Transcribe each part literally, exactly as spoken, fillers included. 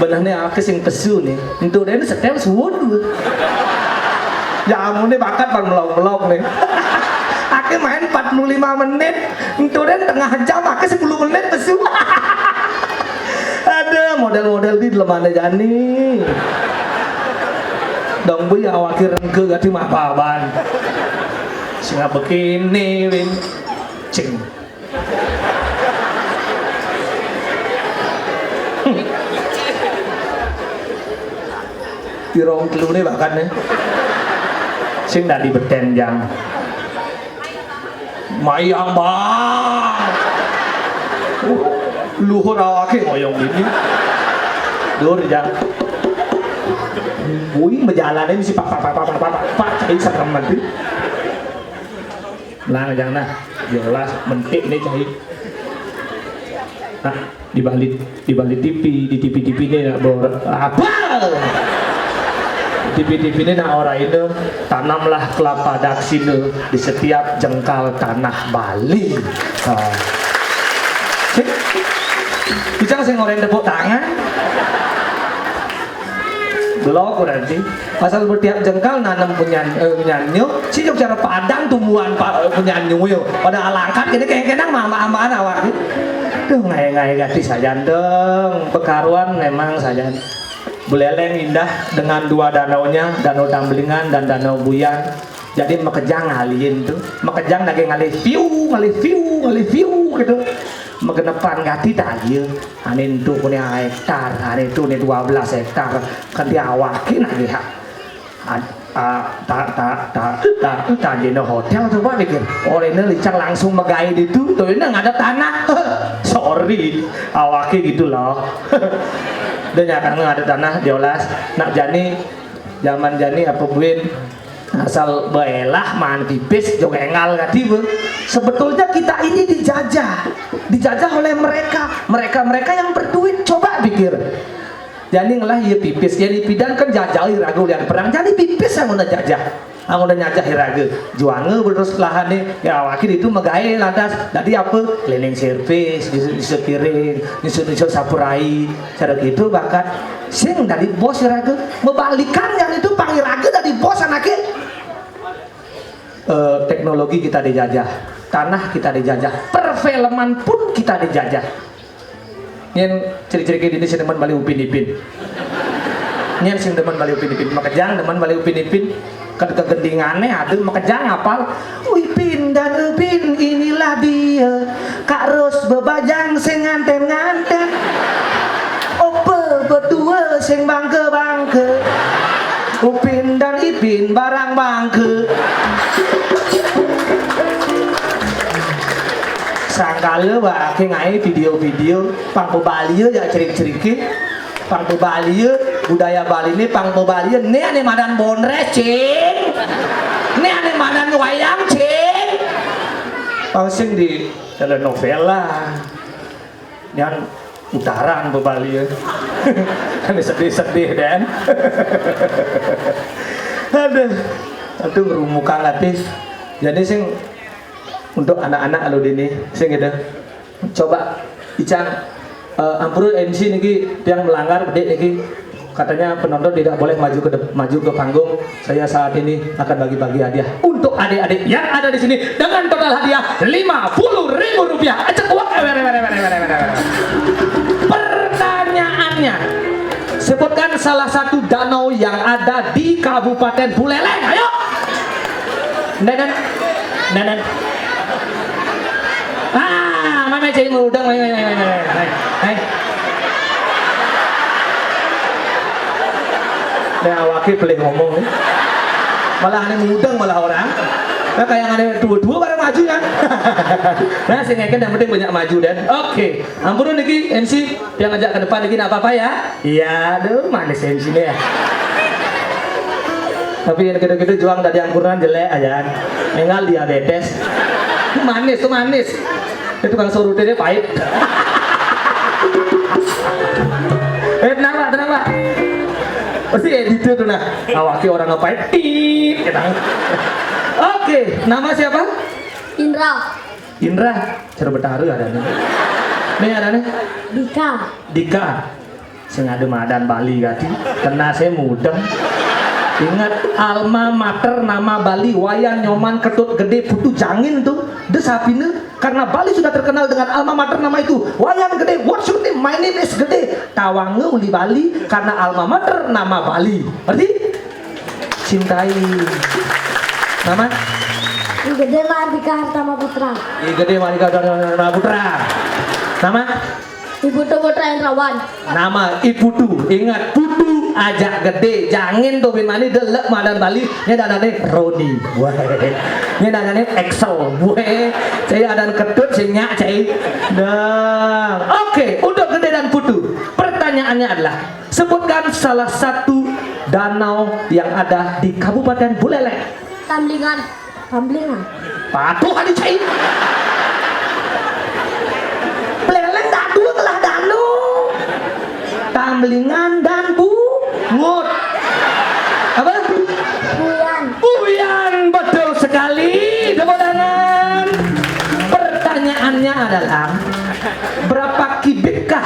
Lah né aké sing pesu né. Entu dén setél suud. Ya ampun, né bakat pang melok-melok né. Aké main empat puluh lima menit. Entu dén tengah jam, aké sepuluh menit pesu. Ada model-model di lemané jani. Dong bui awaké rengké gati mah baban. Sing bekiné win. Cing. Pirong teluné bahkan né. Sing dadi betén jang. Mayang bang. Luhur awaké ngoyong ini. Dur jang. Bui majalanané misi pak pak pak pak pak pak pak cai serem nanti. Nah, jangan nah, jelas mentik nih cai. Nah, di balik di balik T V, di T V T V ini nak bor apa? T V T V ini nak orang ini tanamlah kelapa daksina di setiap jengkal tanah Bali. Oh. Cik, bisa saya ngoreng tepuk tangan? Belok berarti. Pasal setiap jengkal nanem punyan eh, punyanyu, si jok cara Padang tumbuhan pa, eh, punyanyu yo. Pada alangkat ini kayak kenang mama amaan awak. Duh, ngai-ngai gati sajan dong. Pekaruan memang sajan. Buleleng indah dengan dua danaunya, Danau Tambelingan dan Danau Buyan. Jadi makejang ngalihin tuh. Makejang lagi ngalih view, ngalih view, ngalih view gitu. Magenepan gati tadi ya. Ane entu punya hektar, ane entu ne dua belas hektar. Kan diawakin lagi ha. Ad- ah, tak tak tak tak tak dina hotel coba pikir. Orangnya licak langsung megai di itu, tuh ini nggak ada tanah. Sorry, awaknya gitu loh. Dia nyatakan nggak ada tanah, diolas. Nak jani, zaman jani apa buin, asal belah man pipis jok engal kati be. Sebetulnya kita ini dijajah, dijajah oleh mereka, mereka-mereka yang berduit. Coba pikir. Jani ngelah iya pipis, jani pidan kan jajah iraga ulian perang, jani pipis yang udah jajah, yang udah nyajah iraga. Juanga terus lahan nih, ya wakil itu megai lantas, tadi apa? Cleaning service, nyusun, nyusun piring, nyusun, nyusun sapurai, cara gitu bahkan sing dari bos iraga, membalikan yang itu pang iraga dari bos anaknya. Eh, teknologi kita dijajah, tanah kita dijajah, perfilman pun kita dijajah. Nyen ciri-ciri kayak gini sih demen bali Upin Ipin. Nyen sing demen bali Upin Ipin, makejang demen bali Upin Ipin. Kan kegendingannya ada makejang apal. Ipin dan Upin inilah dia, Kak Ros bebajang sing nganten-nganten. Ope berdua sing bangke-bangke. Upin dan Ipin barang bangke. Sangkala wae ngai video-video pang pebalia ya cerik-cerike. Pang pebalia budaya Bali ini pang pebalia ne ane madan bondres cing. Ne ane madan wayang cing. Pang sing di telenovela. Nyan utaran bebalia. Ini sedih-sedih dan. Aduh, aduh ngerumukang atis. Jadi sing untuk anak-anak alo dini sing gitu. Coba Icang, eh, ampun M C niki tiang melanggar bedik niki. Katanya penonton tidak boleh maju ke dep- maju ke panggung. Saya saat ini akan bagi-bagi hadiah untuk adik-adik yang ada di sini dengan total hadiah lima puluh ribu rupiah. Ecek uang. Pertanyaannya, sebutkan salah satu danau yang ada di Kabupaten Buleleng. Ayo. Nenen. Nenen. Ah, mana cai mudeng, mai, mai, mai, mai, mai. Hai. Nah, awake pelih ngomong nih. Malah ane mudeng malah orang. Nah, kayak ane dua-dua bareng maju ya. Nah, sing ngeken yang penting banyak maju dan. Oke, ampun niki M C yang ngajak ke depan niki nggak apa-apa ya. Iya, aduh manis M C nih ya. Tapi yang gitu-gitu juang tadi angkuran jelek aja. Engal diabetes. Manis tuh manis. Itu kan surutnya dia pahit. Eh, tenang, Pak, tenang, Pak. Pasti edit itu nah. Awaki orang apa? Tit, gitu. Oke, nama siapa? Indra. Indra, cara Betara ada nih. Nih ada nih. Dika. Dika. Sing ada madan Bali kati, kena saya mudeng. Ingat, alma mater nama Bali, Wayan Nyoman Ketut Gede Putu Jangin tuh, de sapine, karena Bali sudah terkenal dengan alma mater nama itu. Wayan Gede, what's your name? My name is Gede. Tawange uli Bali, karena alma mater nama Bali. Ngerti? Cintai. Nama? Gede Mardika Hartama Putra. Ih, Gede Mardika Hartama Putra. Nama? Ibu Putra Indrawan. Nama Iputu, ingat, Putu aja gede, jangin tuh bin mani delek madan Bali, ini dadane Roni, weh, ini dadane Excel, weh, saya adan ketut sinyak cai, dah, oke, untuk gede dan Putu, pertanyaannya adalah, sebutkan salah satu danau yang ada di Kabupaten Buleleng. Tamblingan. Tamblingan. Patuh adi cai. Buleleng dadua ngelah danu. Tamblingan dan Bungut. Apa? Buyan. Buyan, betul sekali. Tepuk tangan. Pertanyaannya adalah, berapa kibikkah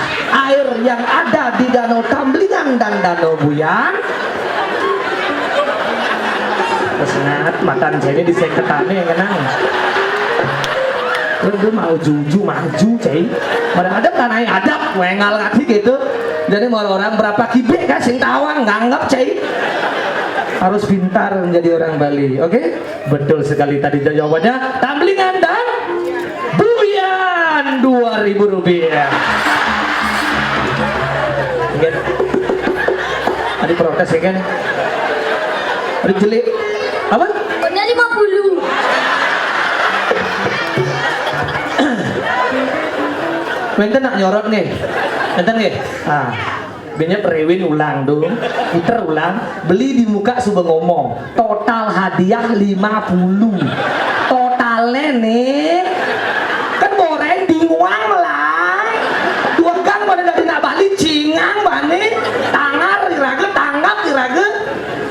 air yang ada di Danau Tamblingan dan Danau Buyan? Terus ngat, matan saya ini di sekretane yang kenang. Lu mau juju maju, cai. Pada adab tanah adab, wengal kaki gitu. Jadi mau orang berapa kibik kan sing tawang nganggap, cai. Harus pintar menjadi orang Bali, oke? Betul sekali tadi jawabannya. Tamblingan dan Buyan, dua ribu rupiah. Ingat. Tadi protes ya kan? Tadi jelik. Apa? Pokoknya lima puluh. Wenten nak nyorot nih. Wenten nih. Ah. Banyak rewin ulang tuh, puter ulang, beli di muka suba ngomong, total hadiah lima puluh. Totalnya nih, kan boren bingung melang. Dua gang pada dari nak balik, cingang bani, tangar iraga, tanggap iraga.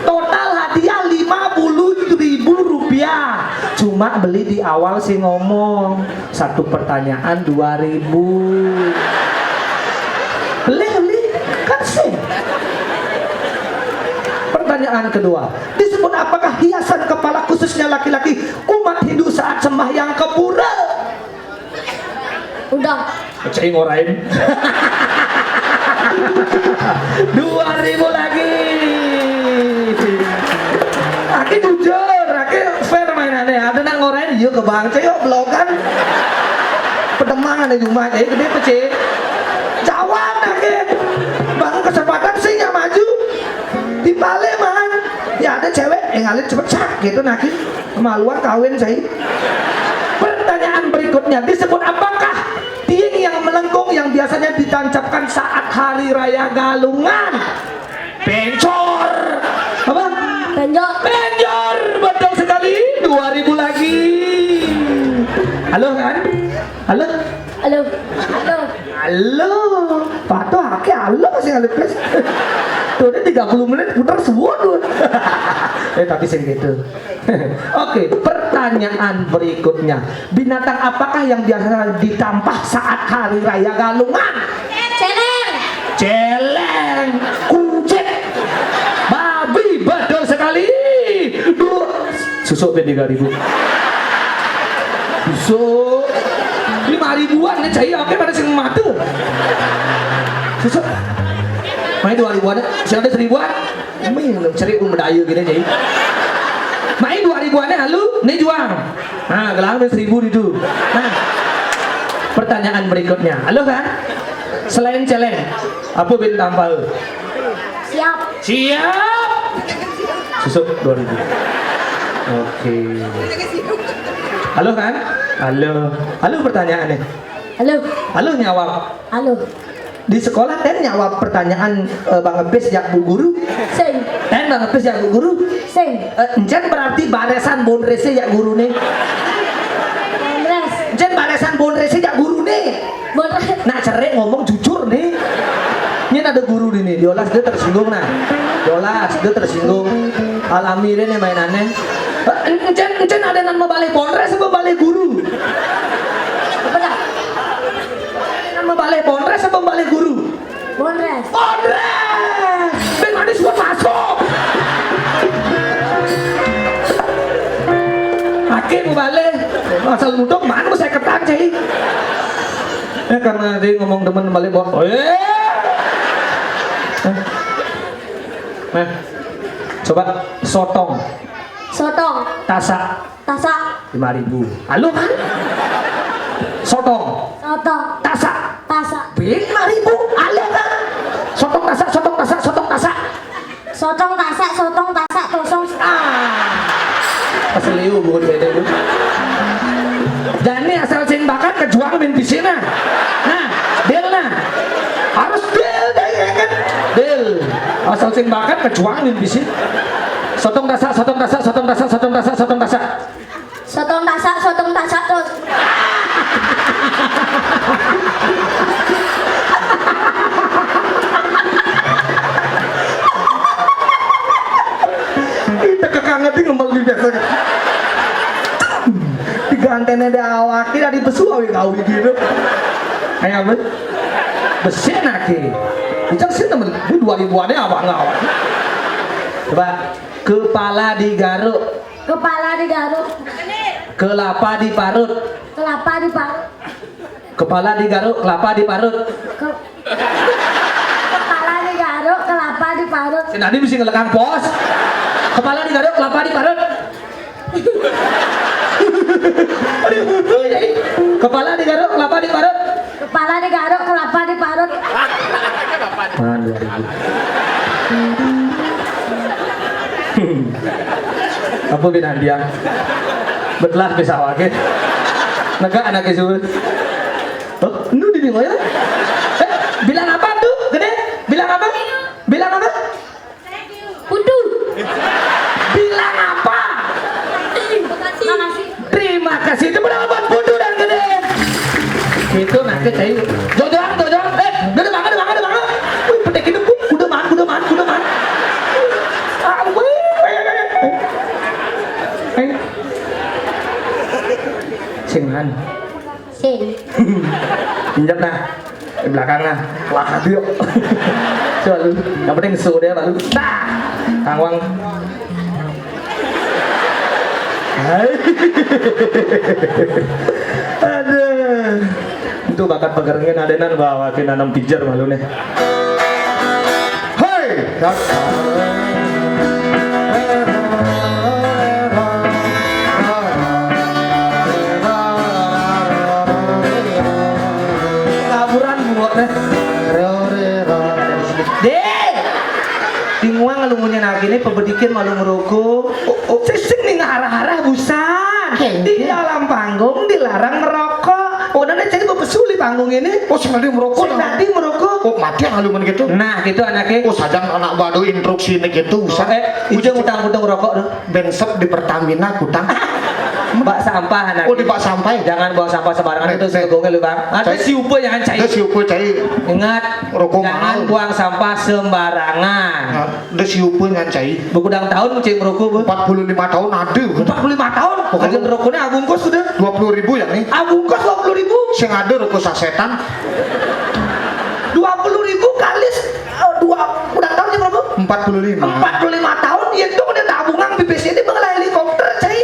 Total hadiah lima puluh ribu rupiah. Cuma beli di awal sih ngomong, satu pertanyaan dua ribu. Beli, beli, kan sih. Pertanyaan kedua, disebut apakah hiasan kepala khususnya laki-laki umat Hindu saat sembahyang ke pura? Udah. Cai ngorain. Dua ribu lagi. Aki jujur, aki fair mainannya. Ada nak ngorain, yuk ke bang, cai yuk blokan. Pedemangan di rumah, cai gede pece. Jawab aki. Bang kesempatan sih nggak maju. Di Paleman. Ya ada cewek yang ngalir cepet cak gitu naki. Kemaluan kawin saya. Pertanyaan berikutnya, disebut apakah tiang yang melengkung yang biasanya ditancapkan saat hari raya Galungan? Pencor. Apa? Penjok. Pencor, betul sekali. Dua ribu lagi. Halo kan? Halo. Halo. Halo. Halo. Patuh ake halo masih ngalipis. Tuh dia tiga puluh menit putar semua tuh. Eh tapi sih gitu. Oke, pertanyaan berikutnya. Binatang apakah yang biasa ditampah saat hari raya Galungan? Celeng. Celeng. Kucit. Babi, betul sekali. Dua. Susuk pin tiga ribu. Susuk. Lima ribuan nih cai oke pada sing mata. Susuk. Main dua ribuan, sing ada seribuan. Ini cerik pun berdaya gini cai. Main dua ribuannya halu, nih juang. Nah, gelang ada seribu itu. Nah, pertanyaan berikutnya. Halo kan? Selain celeng, apa bin tampal? Siap. Siap. Susuk dua ribu. Oke. Halo kan? Halo. Halo pertanyaannya. Halo. Halo nyawab. Halo. Di sekolah ten nyawab pertanyaan eh, Bang Epis jak Bu Guru. Sing. Ten Bang Epis jak Bu Guru. Sing. Eh, encen berarti baresan bondrese jak guru nih. Bondres. Encen baresan bondrese jak guru nih. Bondres. Nak cerik ngomong jujur nih. Ini ada guru di nih, diolas dia tersinggung nah. Diolas dia tersinggung. Alami deh nih mainannya. Eh, encen encen ada nama balai bondres apa balai guru? Apa dah? Nama balai bondres apa balai guru? Bonres. Bonres. Ben manis buat masuk. Aki mau balik. Asal mudok mana saya ketang cai. Eh, karena dia ngomong demen balik, Bos. Oh, iya. Nah, coba sotong. Sotong. Tasa. Tasa. Lima ribu. Halo kan? Sotong. Sotong. Tasa. Tasa. Lima ribu. Halo kan? Sotong tasa, sotong tasa, sotong tasa. Sotong tasa, sotong tasa, kosong. Ah. Pas liu bukan beda itu. Dan ini asal sing bakat kejuang min bisina. Nah, deal nah. Harus deal deh ya kan? Deal. Asal sing bakat kejuang min bisin. Sotong tasa, sotong tasa, sotong tasa, sotong tasa, sotong tasa. Sotong tasa, sotong tasa, sot- Kita kekangetin ngembang di biasa. Digantene deh awak, tidak dipesu awi-awi gitu. Kayak apa? Besi nake. Itu sih temen, bu dua ribuannya apa nggak awak? Coba, kepala digaruk. Kepala digaruk. Kelapa diparut. Kelapa diparut. Kepala digaruk, kelapa diparut. Ke- Kepala digaruk, kelapa diparut. Si Nadi bisa ngelekang pos. Kepala digaruk, kelapa diparut. Kepala digaruk, kelapa diparut. Kepala digaruk, kelapa diparut. Mana dua ribu? Apa binaan dia? Betlah bisa wage. Nega anak itu. Oh, nu di bingung ya? Eh, bilang apa tuh, Gede? Bilang apa? Bilang apa? Putu. Bilang apa? Makasih. Terima kasih. Tepuk tangan buat Putu dan Gede. Itu nanti cai. Jojang, jojang. Eh, udah makan, udah makan, udah makan. Wih, pendek ini, Bu. Udah makan, udah makan, udah makan. Ah, wih, wih, wih, wih. Ayo. Sing man. Sing. Injak nah. Di belakang nah. Wah, aduh. Coba lu. Yang penting su dia baru. Dah. Tangwang. Hai. Aduh. Itu bakat pegerengan adenan bawa nanam pijar malu nih. Hei. Kaburan bunga teh. Deh. Bingung ngelungunya lagi nih, pebedikin malu ngerokok. Oh, oh, sising nih ngarah-arah busan. Di dalam panggung dilarang merokok. Oh, nanti jadi bebesuli panggung ini. Oh, sing tadi merokok. Sing tadi merokok. Oh, mati yang haluman gitu. Nah, gitu anaknya. Oh, sajang anak baru instruksi ini gitu, busan. Eh, ujung utang-utang rokok tuh. Bensep di Pertamina kutang. Bak sampah anak. Oh, di bak sampah. Jangan buang sampah sembarangan, itu segongnya lu, Bang. Ada siupe jangan cai. Ada siupe cai. Ingat, rokok jangan mahal. Buang sampah sembarangan. Nah, ada siupe jangan cai. Begudang tahun cai merokok, Bu. Empat puluh lima tahun ada. Empat puluh lima tahun. Oh. Aja rokoknya abungkus sudah. Dua puluh ribu ya nih. Abungkus dua puluh ribu. Sing ada rokok sasetan. Dua puluh ribu kali s- Oh, dua, udah tahun sih berapa? Empat puluh lima. Empat puluh lima tahun, ya itu udah tabungan B P C D mengelah helikopter, cai.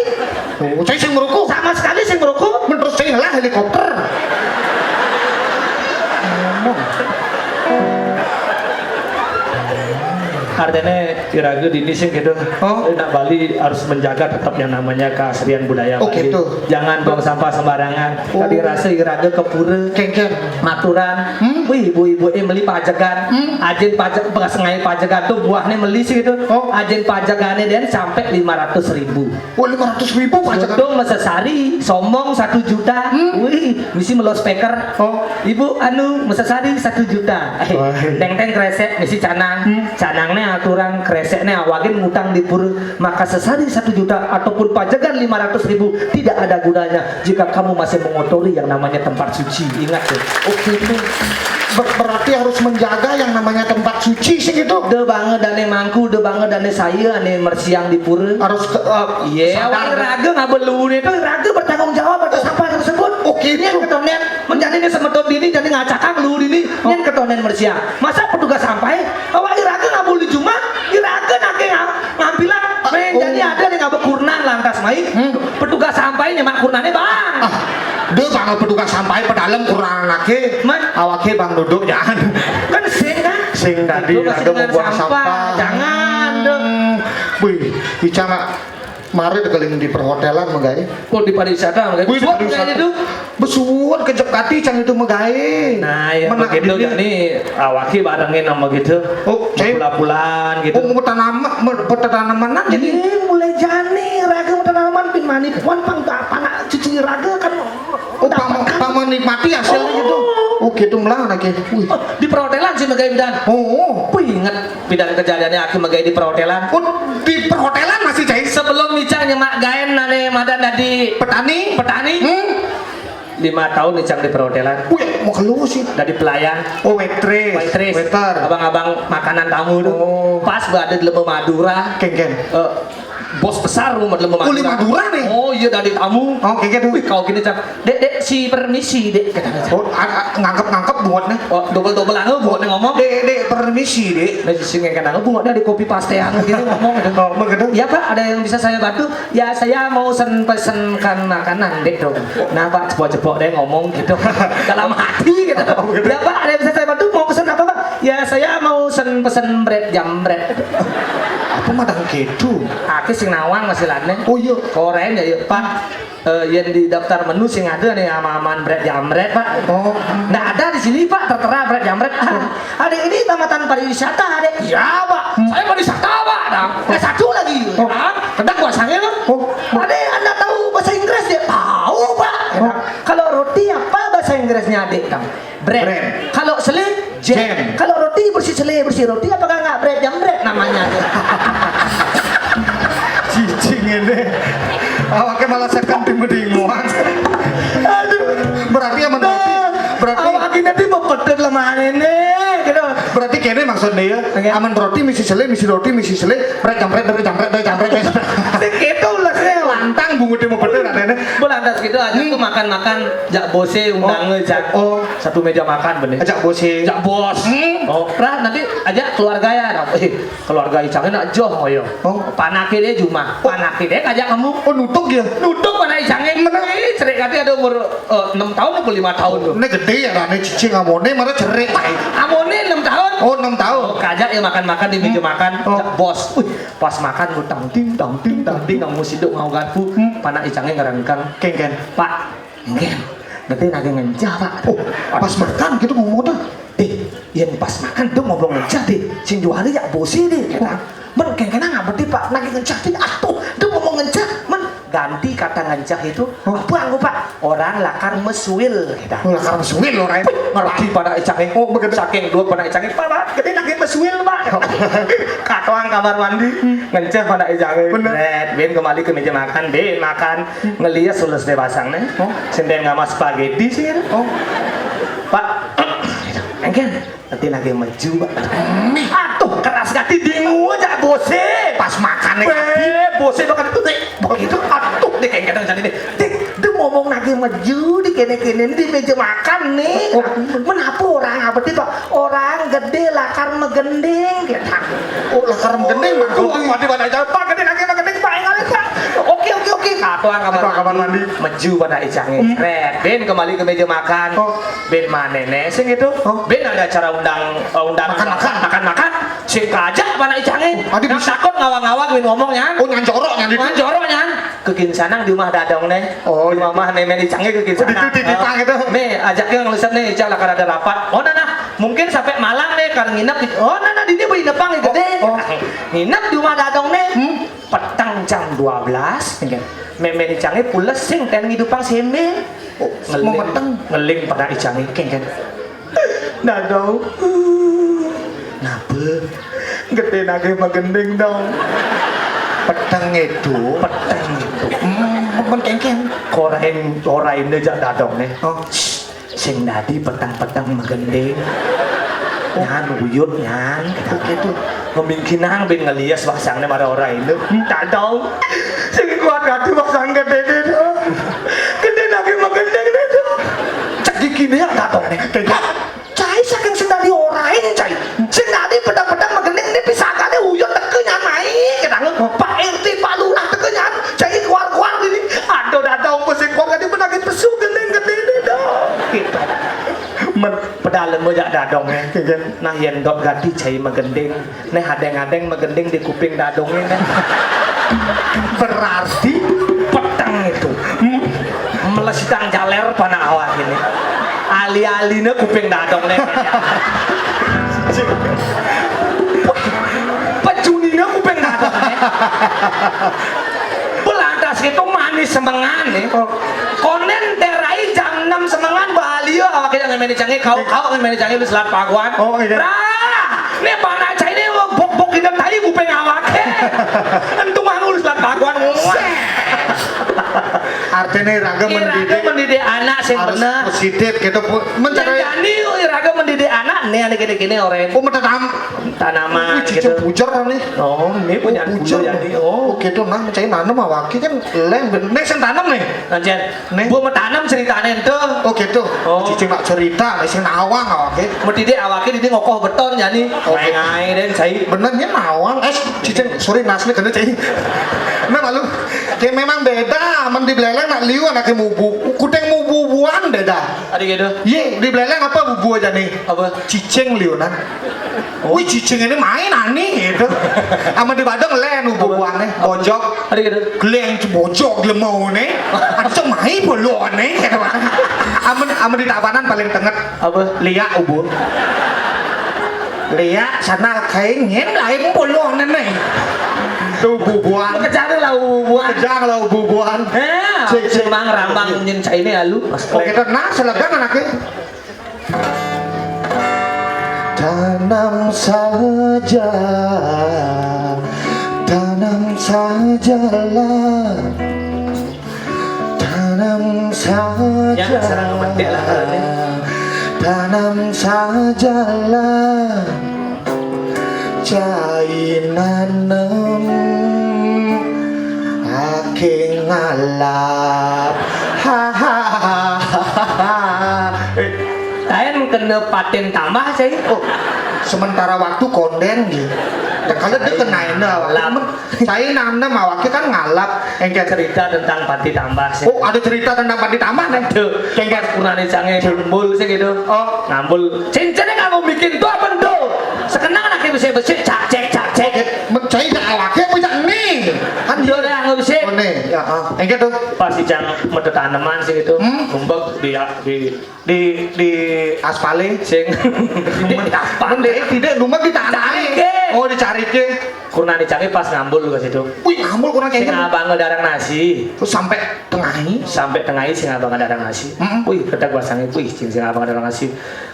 Oh, cai sing merokok. Sama sekali sing merokok. Menurut saya lah helikopter. Ngomong. Artinya iraga dini sih gitu. Oh. Nak Bali harus menjaga tetap yang namanya keaslian budaya Bali. Gitu. Jangan buang sampah sembarangan. Oh. Tadi rasa iraga ke pura. Kengkeng. Maturan. Hmm? Wih, ibu-ibu eh meli pajegan. Hmm? Ajin pajak bekas ngai pajegan tuh buahnya meli sih gitu. Oh. Ajin pajegannya dan sampai lima ratus ribu. Wah, lima ratus ribu pajegan. Untung mesesari, sombong satu juta. Hmm? Wih, misi melo speaker. Oh. Ibu anu mesesari satu juta. Wah. Teng teng kresek misi canang. Hmm? Canangnya aturan kreseknya awagin ngutang di pura. Maka sesari satu juta ataupun pajegan lima ratus ribu tidak ada gunanya jika kamu masih mengotori yang namanya tempat suci. Ingat tuh. Oh gitu. Ber- berarti harus menjaga yang namanya tempat suci sih gitu. De banget dane mangku, de banget dane saya ane mersiang di pura. Harus eh, iya, sadar. Awal raga nggak perlu nih tuh raga bertanggung jawab atas apa tersebut. Oke. Ini yang ketonen, menjadi ini semeton dini, jadi ngacakang lu dini, yang ketonen mersia. Masa petugas sampai, awak iraga ngabul di jumah, iraga nake nga-, ngampilan, main jadi ada nih ngabek kurnan lantas main. Hmm. Petugas sampai nyemak kurnannya, Bang. Ah, dia bang petugas sampai pedalem kurnan nake. Man. Awake bang duduk jangan. Kan sing kan? Sing tadi itu masih iraga dengan membuang sampah, sampah. Jangan dong. Wih, Ica nggak mari deh keliling di perhotelan, Megai. Oh, di pariwisata, Megai. Wih, di pariwisata. Suap, Megai, itu. Besuat kejep kati cang itu, Megai. Nah, ya. Menak begitu dini. Kan nih, awaki barengin sama gitu. Oh, cai. Pula-pulaan gitu. Oh, mau tanam, mau petanaman aja nih. Iya, mulai jani raga mau tanaman pin mani puan pang tak panak cuci raga kan. Oh, pang, pang menikmati hasilnya gitu. Oh. Oh, gitu melah anaknya. Wih. Oh, di perhotelan sih, Megai, Bidan. Oh, oh. Wih, inget. Pidan kejadiannya aki Megai di perhotelan. Oh, di perhotelan masih, Cai? Sebelum Ica nyemak gaen nane madan dadi petani. Petani. Hmm. Lima tahun Ica di perhotelan. Wih, mau keluar sih. Dadi pelayan. Oh, waitress. Waitress. Waiter. Abang-abang makanan tamu tuh. Oh. Pas berada di Lembah Madura. Ken, ken. Eh, bos besar rumah Lembah Madura. Oh, Lembah Madura nih. Oh, iya, dadi tamu. Oh, kayak gitu. Wih, kau gini, Cak. Dek, dek, si permisi, Dek, katanya. Oh, a-, a-, nganggep-nganggep buat nih. Oh, double-double anu buat nih ngomong. Dek, dek, permisi, Dek. Nah, si ngengken anu buat nih di kopi pastean gitu ngomong gitu. Oh, begitu. Ya, Pak, ada yang bisa saya bantu? Ya, saya mau sen-, pesenkan makanan, Dek, dong. Nah, Pak, cepok-cepok deh ngomong gitu. Dalam hati gitu. Oh, begitu. Ya, Pak, ada yang bisa saya bantu? Mau pesen apa, Pak? Ya, saya mau sen-, pesen bret jambret. Apa madang gitu? Aki sing nawang masih ladne. Oh, iya. Koren ya, iya, Pak. Eh, yang di daftar menu sing ada nih ama-aman bret jambret, Pak. Oh. Nggak ada di sini, Pak, tertera bret jambret. Ah, ada ini tamatan pariwisata, ada. Iya, Pak. Hmm. Saya pariwisata, Pak. Nah, eh, satu lagi. Oh. Ah, kedap bahasanya, Pak. Oh. Ada Anda tahu bahasa Inggris, dia tahu, Pak. Oh. Kalau roti apa bahasa Inggrisnya, Adik, Kang? Bread. Bread. Kalau sele, jam. Jam. Kalau roti bersih sele, bersih roti, apakah nggak bret jambret namanya? Cicing ini. Awaknya malah second tim di muat. Aduh. Berarti aman roti. Nah, berarti awak ini nanti mau pedet lemah ini, gitu. Berarti kene maksudnya ya, oke. Aman roti misi sele, misi roti misi sele, bret jambret, bret jambret, bret jambret. Gitu lah, sel. Lantang bungut dia mau pedet, ada ini. Belantas gitu aja. Hmm. Tuh makan-makan, jak bose undang, oh, jak. Oh. Satu meja makan, bener. Ajak bos, ya. Ajak bos. Hmm. Oh, lah nanti ajak keluarga ya. Nah, eh, keluarga Icang enak joh, oh, iya. Oh. Panake dia cuma. Oh. Panake dia ngajak kamu. Oh, nutuk ya? Nutuk mana Icang ini? Bener. Eh, cerik kati ada umur, eh, enam tahun apa lima tahun tuh? Ini gede ya, rane cicing amone, mana cerik. Amone enam tahun? Oh, enam tahun. Oh, kajak ya makan-makan di meja makan. Oh. Jak bos. Wih, pas makan, gua tang ting, tang ting, tang ting, kamu siduk mau garpu. Hmm. Panak Icangnya ngerengkang. Ken, ken. Pak, Nggih, ngerti nagih ngencah, Pak. Oh, pas makan gitu ngomong tuh. Dih, yang pas makan tuh ngomong ngencah, Dih. Sing jualnya ya bosi, Dih. Kata, men, kena nggak berarti, Pak, nagih ngencah, Dih. Atuh, tuh ngomong ngencah, men, ganti kata ngencah itu. Oh. Apa aku, Pak? Orang lakar mesuil, kita. Oh, lakar mesuil, orang. Wih, ngerti pada Icang, eh. Oh, begitu. Saking dua pada Icang, eh, Pak, Pak, gede nagih mesuil, Pak. Katoang kamar mandi, ngencah pada Icang, eh. Bener. Bret, bin kembali ke meja makan, bin makan. Ngeliat sules deh pasang nih. Oh. Sing ngamas spaghetti sih kan. Oh. Pak, engken, nanti lagi maju, Pak. Atuh, keras kati dingu aja bose. Pas makan nih. Weh, bose bakal itu, Dek. Begitu, atuh, Dek, kayak kadang jadi, Dek. Dek, dia ngomong lagi maju di kene-kene di meja makan nih. Oh. Menapa orang apa sih, Pak? Orang gede lakar megending, gitu. Oh, lakar megending, Pak. Oh, mati pada aja, Pak, gede lagi, Pak, gede, Pak, yang lain, Pak. Oke, oke, oke. Katoang kamar mandi. Maju pada Icangnya. Hmm. Ret, bin kembali ke meja makan. Oh. Bin mana nih, sing itu? Oh. Bin ada acara undang, eh, undang makan-makan. Makan-makan. Sing kajak pada Icangnya. Adi bisa. Takut ngawang-ngawang, bin ngomong, nyan. Oh, nyan jorok, nyan itu. Nyan jorok, nyan. Kekinsanang di rumah Dadong nih. Oh, iya. Rumah Nemen Icangnya kekinsanang. Oh, di, di, di, di, gitu. Nih, ajaknya ngelusan nih, Icang lah, karena ada rapat. Oh, nah, nah. Mungkin sampai malam nih, karena nginep di, oh, nah, nah, di ini beri nepang nih, gede. Oh, oh. Nginep di rumah Dadong nih. Hmm. Petang jam dua belas, ya. Memen Icangnya pules sing ten ngidupang seme. Oh, ngeling, mau petang. Ngeling pada Icangnya, keng, keng. Nah, dong. Napa? Gede nagih magending, dong. Petang itu. Petang itu. Hmm, men keng, keng. Korain, korain aja dadong nih. Oh. Sing dadi peteng-peteng magending. Oh. Nyan uyut, nyan. Oh, gitu. Ngemingkinang bin ngelias basangnya mara ora indu. Entah dong. Sing kuat kati basang gede deh, dong. Gede lagi magending deh, dong. Cai saking sing dadi orain, cai. Sing dadi pedang-pedang magending né pisagane uyut teke nyamai. Ketang Pak R T, Pak Lurah teke nyam. Cai keluar-keluar ini. Aduh, dadong sing kuat dadi penagih pesu gending gedene dong. Gitu. Men pedalem jak dadonge. Nah, yen dot gati cai magending. Neh adeng-adeng magending di kuping dadonge neh. Berarti peteng itu. Hmm. Melesitang jaler pana awak ini. Ali-aline kuping dadongne. Pejunine kuping dadongne. Belantas itu manis semengan nih. Konen terai jam enam semengan bahalia awake ngemeni jange kau kau ngemeni jange wis lat paguan. Oh, iya. Rah, ne panak cai ne bok-bok kita tai kuping awake. Entung anu wis lat paguan. Artine raga mendidik. Raga mendidik anak sing harus bener. Positif gitu, Bu. Mencari jani raga mendidik anak ne ane kene-kene ora. Oh, metetam tanaman gitu. Cicing pujar nih. Oh, ini punya pujar. Oh, gitu nah, mencari nanem awake kan leng ben. Nek sing tanem nih. Anjen. Nih. Bu metanem ceritane ento. Oh, gitu. Oh. Cicing nak cerita, nek sing nawang awake. Mesti dek awake dini ngokoh beton jani. Oh, gitu. Ngae-ngae den cai. Bener nih nawang. Eh, cicing, sorry nasne kena cai. Nah, malu. Kayak memang beda, men di Beleleng nak liu anake mubu. Kuting mubu-buan beda. Ada gitu. Ye, di Beleleng apa bubu aja nih? Apa? Cicing liu nah. Wih, cicing ini main ani gitu. Ama di Badung len bubuane bojok. Ada gitu. Geleng bojok glemone. Ada mai bolone gitu. Ama ama di Tabanan paling tenget. Apa? Liak ubu. Liak sana kain nyen lain bolone nih. Tuh bubuan. Kejar lah bubuan. Kejar lah bubuan. Eh, cek cek mang rambang nyen caine alu. Oke, tenang selegang anaknya. Tanam saja, tanam sajalah, tanam saja, tanam sajalah, cai nanem ake ngalap. Hahaha. Lain kena paten tambah saya. Oh, sementara waktu konden gitu. Ya, kalau dia kena ini, cai nanem awake kan ngalap. Engke cerita tentang pati tambah sih. Oh, ada cerita tentang pati tambah nih. Tuh, engke kunane cange ngambul sih gitu. Oh, ngambul. Cincine kamu bikin tuh apa tuh? Sekenang anake besi-besi cak cek cak cek. Cai jak awake apa jak nih? Kan dia udah nggak bisa. Oh, nih, ya. Engke tuh. Pas ijang metu taneman sih gitu. Hmm? Ngumbek di di di aspale sing di aspale. Mendek tidak lumet di tanah. Oh, dicarike. Kurna dicangi pas ngambul ke situ. Wih, ngambul kurang sing kayaknya. Abang darang nasi. Terus sampai tengahi. Sampai tengahi sing abang darang nasi. Mm-mm. Wih, ketek basangi, wih, sing sing abang darang nasi.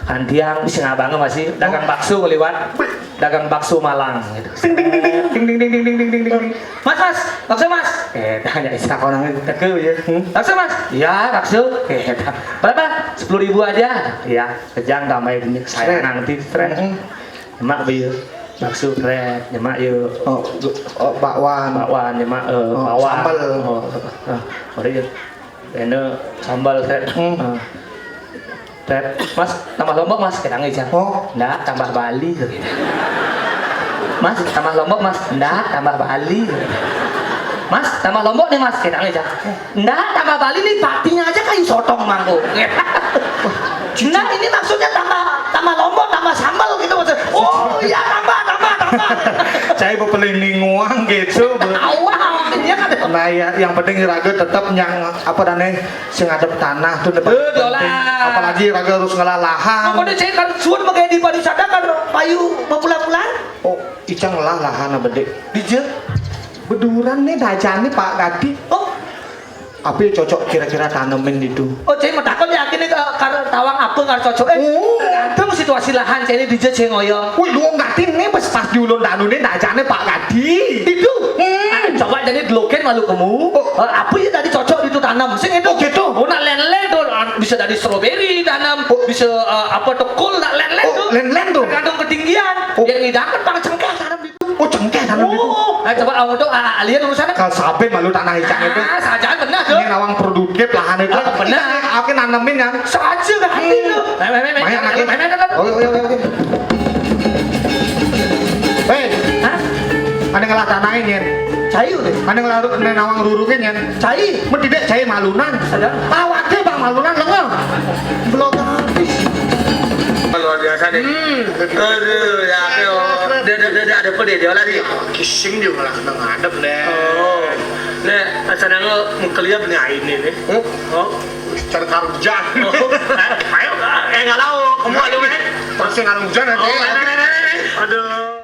Kantiang sing abang masih dagang bakso ngeliwat. Wih. Dagang bakso Malang gitu. Ding ding ding ding ding ding ding ding ding ding ding ding. Mas, mas, bakso mas. Eh, tanya isa konang teke ya. Hmm? Bakso mas. Iya, bakso. Eh, berapa? Sepuluh ribu aja. Iya, kejang tambahin ini saya nanti stres. Hmm. Nyemak bi bakso stres, nyemak yuk. Oh, oh, bakwan. Bakwan nyemak eh, oh, bawang. Sambal. Oh, eh, eh, sorry ya. Ini sambal stres. Hmm. Eh. Tet, mas, tambah lombok mas, kita ngejar. Oh. Ndak, tambah Bali. Mas, tambah lombok mas, ndak, tambah Bali. Mas, tambah lombok nih mas, kita ngejar. Ndak, tambah Bali nih patinya aja kayu sotong mangko. Ndak, ini maksudnya tambah tambah lombok, tambah sambal gitu maksudnya. Oh iya tambah, tambah, tambah. Saya mau paling ninguang gitu. Awal dia kan. Nah ya, yang penting raga tetap yang apa dan sing ngadep tanah tuh depan. Apalagi raga harus ngelah lahan. Pokoknya saya kan suun pakai di pariwisata kan payu bebulan-bulan. Oh, icang ngelah lahan apa dek? Dija. Beduran nih dajane Pak Gadi. Oh. Apa ya cocok kira-kira tanemin itu? Oh, saya mau takut yakin nih karo tawang apa karo cocok. Eh, oh. Tergantung situasi lahan saya ini dija saya ngoyo. Wih, lu nggak ini pas pas diulun danu nih dajane Pak Gadi. Itu. Hmm. Coba jadi deloken malu kamu. Oh. Eh, apa ya tadi cocok itu tanam? Sing itu. Oh, gitu. Oh, nak lenle tuh ah, bisa dari strawberry tanam, oh. Bisa eh, apa tekul nak lenle oh, tuh. Lenlen tuh. Tergantung ketinggian. Oh. Yang ngidakan pang cengkeh tanam itu. Oh, cengkeh tanam itu. Oh. Eh, coba awak tuh ah, lihat dulu sana. Kalau saben malu tanah icang itu. Ah, sajaan benar tuh. Ini nawang produktif lahan itu. Ah, benar. Aku nanemin kan. Saja kan itu. Main, main, main, main, main, main, main, main. Oke, oke, oke, oke. Hei, hah? Ane ngelah tanahin, Nyen. Cai udah. Ane ngelah ru-, ane nawang rurungin, Nyen. Cai. Mun tidak cai malunan. Ada. Awake bang malunan lengo. Belum habis. Luar biasa deh. Hmm. Aduh, ya, aduh. Dia, dia, dia, dia, ada apa dia? Dia olah nih. Kising dia malah kena ngadep deh. Oh. Nih, asal lo mau kelihatan nih ini nih. Hmm? Oh. Cari karung hujan. Oh. Ayo, eh, nggak tahu. Kamu ada, men? Pasti ngalung hujan nanti. Oh, men, men, men, men. Aduh.